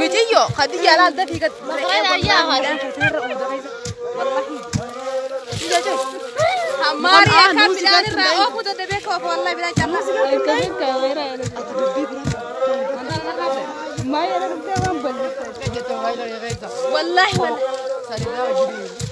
Miciyyo Khadija laal dafii gad. Maariyaa kan midhaan irraa oofuu dadhabee ka oofu wallahi midhaan callaa. Wallahi wallahi.